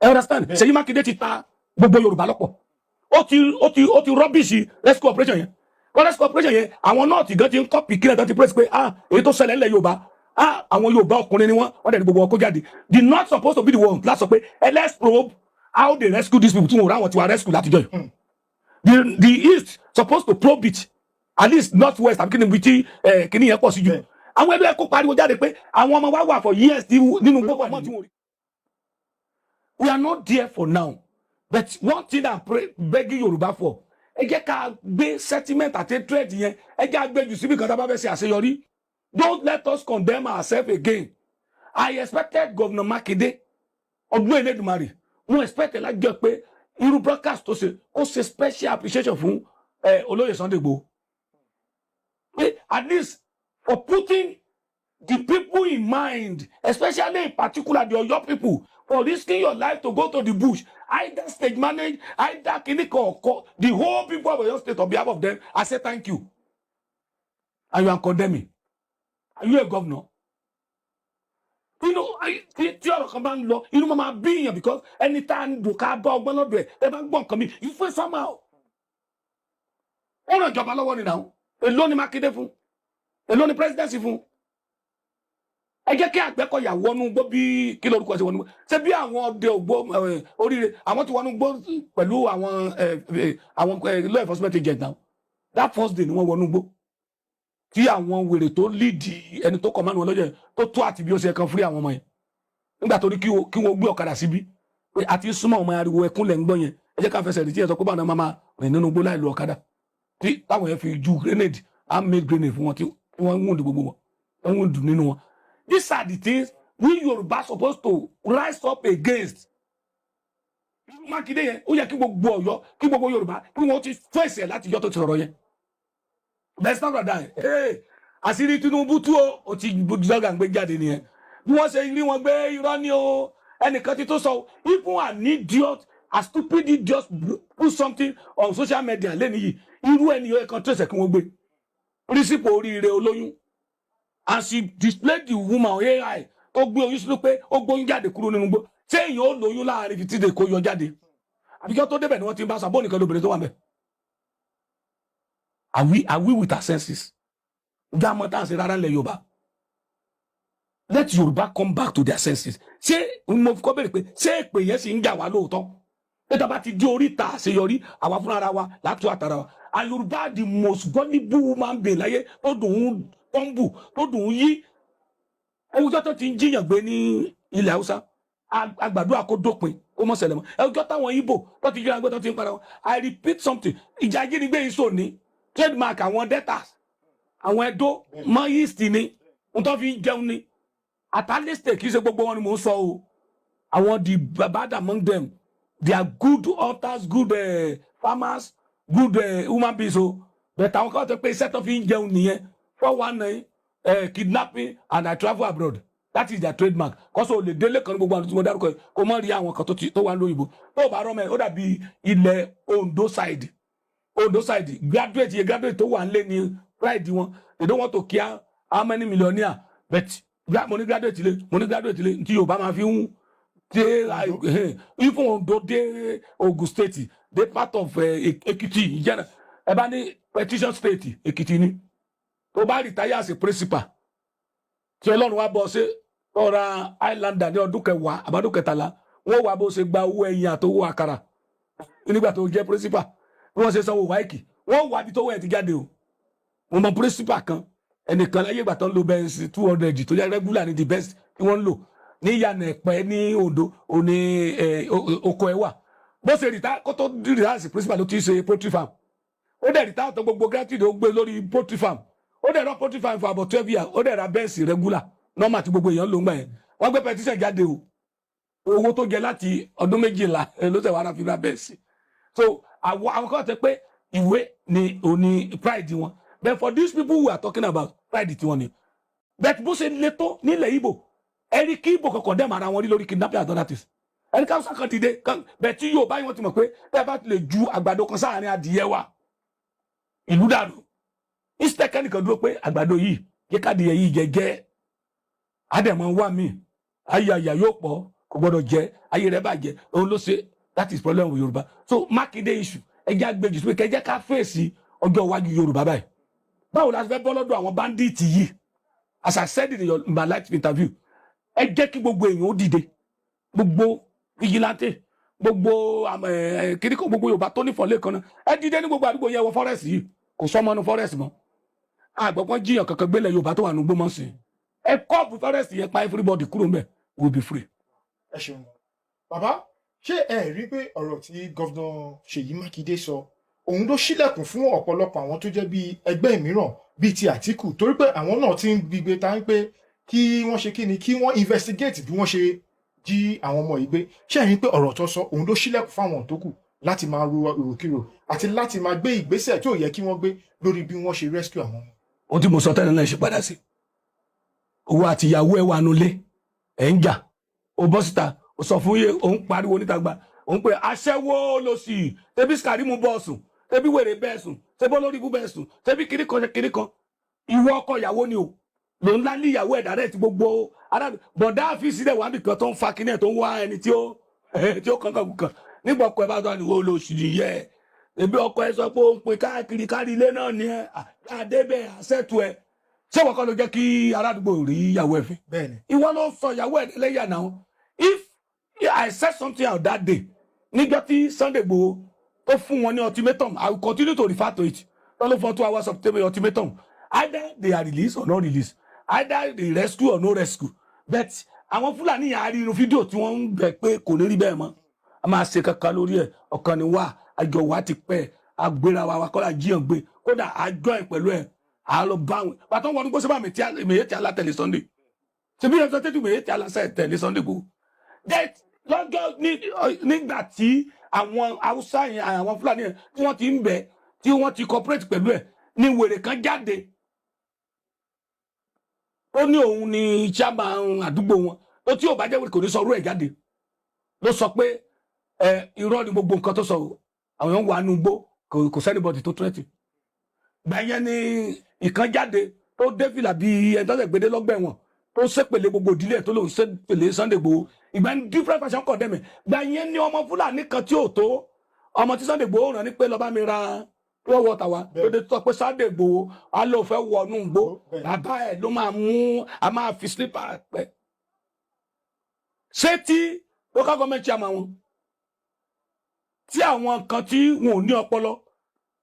Ẹ understand? Ṣèyí Mákindé ti ta gbogbo Yorùbá lọ́pọ̀. Ó ti rubbish rescue operation yẹn. Wọ́n rescue operation yẹn, àwọn North gan ti ń copy kílẹ̀ tó ti praise pé, ah, èyí tó ṣẹlẹ̀ ńlẹ̀ Yorùbá, ah, àwọn Yorùbá ọkùnrin ni wọ́n dẹ̀ ní gbogbo wọn kó jáde. The North supposed to be the one láti sọ pé, ẹ let's probe how they rescue these people tí wọn ò ráwọn tiwa rescue látijọ́ yìí. The East supposed to probe it, at least North West àbí kí ni ibi tí kíní yẹn pọ̀ sí jù. Àwọn ẹgbẹ́ kó pariwo jáde pé àwọn ọmọ wa wà for years nínú gbogbo ọmọ tí wọn rí. We are not there for now, but one thing I'm begging Yorùbá for, ẹ jẹ́ ká gbé sentiment àti hatred yẹn, ẹ jẹ́ ká gbé jù síbi kan tá a bá fẹ́ ṣe àṣeyọrí. Don't let us condemn ourselves again. I expected Governor Makinde, ọdún Elédùmarè, mo expect ẹ lájọ pé irú broadcast tó ṣe, kó ṣe special appreciation fún olóyè Sunday Igboho, pé at least for putting the people in mind, especially in particular the Oyo people, for risking your life to go to the bush, either stage manage, either kinikan ọkọ, the whole people of Oyo State, on behalf of them, I say thank you. And you are condemning. Are you a governor? Tí ọ̀rọ̀ kan bá ń lọ, inú máa bí èèyàn, because ẹni tá à ń dùn ká bá ọgbọ́n lọ́dọ̀ ẹ̀, ẹ bá ń gbọ́ nǹkan mi, you feel somehow. Ó ràn ìjọba lọ́wọ́ ni náà. Èló ni Mákindé fún? Èló ni presidency fún? Ẹ jẹ́ kí Àgbẹ̀kọ̀yà wọnú gbó bí kí lórúkọ ṣe wọnú gbó. Ṣé bí àwọn ọdẹ ògbó oríire, àwọn tí wọnú gbó pẹ̀lú àwọn law enforcement agent now. That first day ni wọ́n wọnú gbó tí àwọn wèrè tó lead ẹni tó command wọn lọ́jọ́ yẹn tó tó àti bí ó ṣe kan fúrí àwọn ọmọ yẹn nígbà tó ní kí wọ́n gbé ọ̀kadà síbí pé àti súnmọ́ ọmọ ariwo ẹkún lẹ̀ ń gbọ́ yẹn, ẹ jẹ́ ká fẹsẹ̀ rìn, tí yẹn sọ pé báwọn náà máa rìn nínú igbó láì lo ọ̀kadà, tí táwọn yẹn fi ju grenade, handmade grenade fún wọn, tí wọ́n ń wound gbogbo wọn, wọ́n ń wound nínú wọn. These are the things we Yorùbá supposed to rise up against. Mákindé yẹn, ó yẹ kí gbogbo Ọ̀yọ́, kí gbogbo Yorùbá, kí wọ́n ti fèsì ẹ̀ láti yọ tó ti sọ̀rọ̀ yẹn. Bẹ́ẹ̀ náà dà ẹ́, àṣírí Tinubu tú o, ó ti gbọ́dọ̀ gbé jáde nìyẹn. Bí wọ́n ṣe rí wọn gbé, irọ́ ni o. Ẹnìkan ti tó sọ, even an idiot, a stupid idiot put something on social media lẹ́nu yìí, irú ẹni yóò kan tó ẹsẹ̀ kí wọ́n gbé principal oríire olóyún, and she displayed the woman AI tó gbé oyún sínú pé ó gbóyún jáde kúrò nínú gbó. Ṣé èèyàn ó lóyún láàrin fifty days kó yọ jáde? Àbí kí wọ́n tó débẹ̀ ni wọ́n ti ń bá sọ abọ́ nìkan lóbìnrin tó wà mẹ́. Are we with our senses? Ǹjẹ́ àmọ́ tá à ń ṣe rárá ńlẹ̀ Yorùbá? Let Yorùbá come back to their senses. Ṣé mo kọ́ bẹ̀rẹ̀ pé ṣé èpè yẹn sì ń jà wá lóòótọ́? Pé tá a bá ti di oríta àṣeyọrí, àwa fúnra ara wa látú àtàrà wa. And Yorùbá, the most gullible human being láyé, tó dùn ún pọ́ńbù, tó dùn ún yí. Ẹwùjọ́ tó ti ń jiyàn gbé ní ilẹ̀ Haúsá, àgbàdo kó dópin, kó mọ̀ ṣẹlẹ̀ mọ́. Ẹwùjọ́ táwọn Ìgbò tó ti jíra gbé, tó ti ń para wọn. I repeat something, ìjà ajínigbé yìí sò ní trademark àwọn Deltas, àwọn Ẹdó mọ́ East ni n tó fi ń jẹun ni. At least, kì í ṣe gbogbo wọn ni mò ń sọ o. Àwọn the bad among them, they are good hunters, good farmers, good human beings o, but àwọn kan tó pé iṣẹ́ tó fi ń jẹun nìyẹn, 419, kidnapping and I travel abroad, that is their trademark. Kọ́sọ̀ ò lè délé kan ní gbogbo àwọn tí mo dárúkọ yìí kó mọ̀ rí àwọn kan tó wà lóyìnbó tó bá rọ́mọ ẹ̀. Ó dàbí ilẹ̀ Ondo side. Ondo side, graduate yẹ graduate tó wà nílé ní pride wọn. They don't want to care how many millionaire, but mo ní graduate lé, mo ní graduate lé tí Yorùbá máa fi ń dé, even Ondo dé Ogun State, dé part of Ekiti ìjẹrẹ. Ẹ bá ní petition state, Ekiti ni. Tó bá retire as a principal, tí Ọlọ́run wá bọ́ ṣe tọ́ra Highlander ní ọdún 10 àbádún 13, wọ́n wá bó ṣe gba owó ẹyin àtowó àkàrà nígbà tó jẹ́ principal, bí wọ́n ṣe sanwó WAEC, wọ́n wá bí tówó ẹ̀ ti jáde o. Mo mọ principal kan, ẹnìkan láyé ìgbà tó ń lo Benz 200 tó jẹ́ regular ní the best tí wọ́n ń lò ní ìyànà ẹ̀pẹ́ ní Ondo òní oko ẹ̀ wà. Bó ṣe retire, kó tó retire as principal ló ti ṣe poultry farm. Ó dẹ̀ retire tó gbogbo gratitude, ó gbé lórí poultry farm. Ó dẹ̀ run poultry farm for about 12 years. Ó dẹ̀ ra Benz regular normal tí gbogbo èèyàn ló ń gbà yẹn. Wọ́n gbé petition jáde o. Owó tó jẹ láti ọdún 12 ló tẹ̀ wá ra fi ra Benz. So àwọn kan tẹ pé ìwé ni òní pride wọn, but for these people we are talking about, pride tiwọn ni. But bó ṣe le tó nílẹ̀ Ìgbò, ẹni kí Ìgbò kankan dẹ̀ mara wọn rí lórí kidnapping and other things, ẹni káwùsà kan dìde bẹ́ẹ̀ tí yóò báyìí, wọ́n ti mọ̀ pé bẹ́ẹ̀ bá ti lè ju àgbàdo kan sáàrin adìyẹ wa, ìlú dàrú. Instead kẹ́nìkan dúró pé àgbàdo yìí yẹ kádìyẹ yìí jẹ jẹ́, àdẹ̀mọ̀ wà mí ayé àyà yóò pọ̀. Kò gbọ́dọ̀ jẹ́ ayé rẹ̀ bàjẹ́, òun ló ṣe. That is problem with Yorùbá. So Mákindé issue, ẹ jẹ́ àgbèjì sí pé kẹjẹ́ ká fèsì ọjọ́ iwájú Yorùbá báyìí. Báwo la ṣe fẹ́ bọ́ lọ́dọ̀ àwọn bandit yìí? As I said in my live interview, ẹ jẹ́ kí gbogbo èèyàn ó dìde, gbogbo vigilante, gbogbo kíríkọ, gbogbo Yorùbá tó nífọ̀ọ́ lẹ́ẹ̀kan náà, ẹ dìde ní gbogbo àdúgbò yẹn, wọ forest yìí. Kò sọmọ nu forest mọ́, àgbọ̀pọ̀ jiyàn kankan gbélé Yorùbá tó wà nù gbọ́mọ̀ sí. Ẹ kọ́ọ̀bù forest yẹn pa, everybody kúrò mbẹ̀, will be free. Ẹ ṣeun, bàbá. Ṣé ẹ rí pé ọ̀rọ̀ tí Governor Ṣèyí Mákindé sọ, òun ló ṣílẹ̀kùn fún ọ̀pọ̀lọpọ̀ àwọn tó jẹ́ bíi ẹgbẹ́ mìíràn bíi ti Àtíkù, torí pé àwọn náà ti ń gbígbé ta ń pé kí wọ́n ṣe kí ni, kí wọ́n investigate bí wọ́n ṣe jí àwọn ọmọ yìí gbé? Ṣé ẹ rí pé ọ̀rọ̀ tó sọ, òun ló ṣílẹ̀kùn fáwọn tó kù láti máa ro ìròkìrò àti láti máa gbé ìgbésẹ̀ tó yẹ kí wọ́n gbé lórí bí wọ́n ṣe rescue àwọn ọmọ? Ohun tí mo sọ tẹ́lẹ̀ náà ṣe padà sí. Owó àti ìyàwó ẹ̀ wà nulẹ̀, ẹ̀ ń jà, ó bọ́ síta, ó sọ fún yé, òun pariwo níta gba, òun pé aṣẹ́wó ló sì tẹbí Kàrímù bọ́ sùn, tẹbí wèrè bẹ́ẹ̀ sùn, tẹbí olórí ibú bẹ́ẹ̀ sùn, tẹbí kiri kan kiri kan. Ìwọ ọkọ ìyàwó ni o ló ń lálé ìyàwó ẹ̀ dàrẹ́ ti gbogbo aráàlú bọ̀dá àfíìsì dẹ̀ wábì kan tó ń fa kíní ẹ̀, tó ń wá ẹni tí ó kankan kan nígbà ọkọ ẹ̀ bá tó wà ní wo ló sì nìyẹ ebi. Ọkọ ẹ sọ pé ó ń pin káàkiri kárí ilé náà ni ẹ àdébẹ̀ àṣẹtù ẹ. Ṣé wọ́n kọ́ ló jẹ́ kí aládùúgbò rí ìyàwó ẹ̀ fín? Bẹ́ẹ̀ni. Ìwọ ló sọ ìyàwó ẹ̀ lẹ́yà náà. If I said something out that day, níjọ́ tí Sunday Igboho tó fún wọn ní ultimatum, I will continue to refer to it, tó ló fún 2 hours of ultimatum, either they are released or not released, either they rescue or no rescue. But àwọn Fúlàní yẹn á rí inú fídíò tí wọ́n ń bẹ̀ pé kò ní rí bẹ́ẹ̀ mọ́, a máa ṣe kankan lórí ẹ̀. Ọ̀kan ni wà, àjọ wa ti pẹ́ agbéra wa kọ́lá jíyàn gbé, kódà àjọ ẹ̀ pẹ̀lú ẹ̀ à lọ bá wọn bàtọ́ wọn ní gbọ́sẹ̀ bá mi tí mèye tí alátẹ̀lé Sunday ṣebí representative mèye tí alátẹ̀lé Sunday Igboho. That lọ́jọ́ nígbà tí àwọn Haúsá yẹn, àwọn Fúlàní yẹn, tí wọ́n ti ń bẹ̀, tí wọ́n ti cooperate pẹ̀lú ẹ̀, ní wèrè kan jáde, ó ní òun ni chairman àdúgbò wọn, ó tí ò bá jẹ́ wèrè kò ní sọ orú ẹ̀ jáde, ló sọ pé ẹ irọ́ ni gbogbo nǹkan tó sọ o. Àwọn èèyàn wà nù gbó, kò sí anybody tó threat. Gbà yẹn ni ìkan jáde tó dé fìlà bíi ẹni tó ṣe gbédé lọ́gbà ẹ̀wọ̀n, tó ṣépèlé gbogbo ìdílé ẹ̀, tó lòun ṣépèlé Sunday Igboho. Ìgbà ní different fashion condemn ẹ̀. Gbà yẹn ni ọmọ Fúlàní kan tí ò tó ọmọ tí Sunday Igboho rán ní pé lọ́ba mi ra pure water wa, tó dé tó pé Sunday Igboho á lóun fẹ́ wọnú igbó, bàbá ẹ̀ ló máa mú, a máa fi slipper pẹ́. Ṣé tí local government chairman wọn, tí àwọn kan tí wọn ò ní ọpọlọ,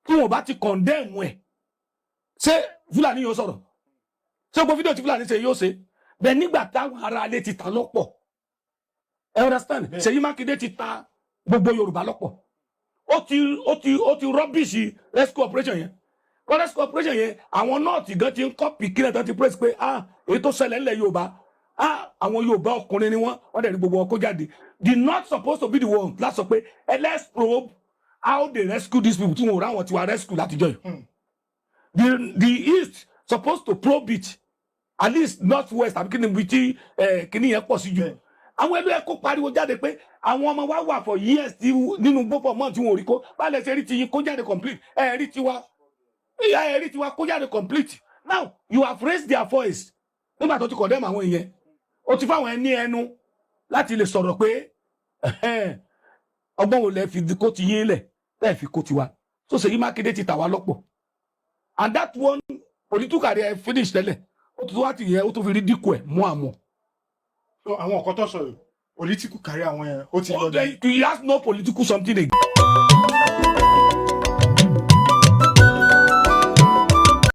tí wọn ò bá ti condemn ẹ̀, ṣé Fúlàní yóò sọ̀rọ̀? Ṣé gbogbo fídíò tí Fúlàní ṣe yóò ṣe bẹ́ẹ̀ nígbà táwọn ará ilé ti ta lọ́pọ̀? Ẹ understand? Ṣèyí Mákindé ti ta gbogbo Yorùbá lọ́pọ̀. Ó ti rubbish rescue operation yẹn kọ́. Rescue operation yẹn, àwọn North gan ti ń copy kílẹ̀ tó ti praise pé, ah, èyí tó ṣẹlẹ̀ ńlẹ̀ Yorùbá, ah, àwọn Yorùbá ọkùnrin ni wọ́n, wọ́n dẹ̀ rí gbogbo wọn kó jáde. The North supposed to be the one láti sọ pé, eh, let's probe how they rescue these people tí wọn ò ráwọn tiwa rescue látijọ́ yìí. The East supposed to probe it, at least North West àbí kíni ibi tí kíni yẹn pọ̀ sí jù. Àwọn ẹlò ẹkọ pariwo jáde pé àwọn ọmọ wa wà for years tí nínú gbọ́pọ̀ mọ́ tí wọn ò rí kó báyìí ṣe rí ti yín kó jáde complete, ẹ rí tiwa, ìyá ẹ rí tiwa kó jáde complete. Now you have raised their voice. Nígbà tó ti condemn àwọn èèyàn, ó ti fáwọn ẹni ẹnu láti lè sọ̀rọ̀ pé ẹ̀hẹ́n, ọgbọ́n wo lẹ fi kó ti yín lẹ̀ tẹ́ fi kó tiwa? So Ṣèyí Mákindé ti tà wá lọ́pọ̀, and that one political career finish tẹ́lẹ̀, ó tún wá ti yẹ, ó tún fi rí dínkù ẹ̀ mú àmọ́. So àwọn nǹkan tó sọ yìí, political career àwọn yẹn, ó ti lọ ní. He has no political something again.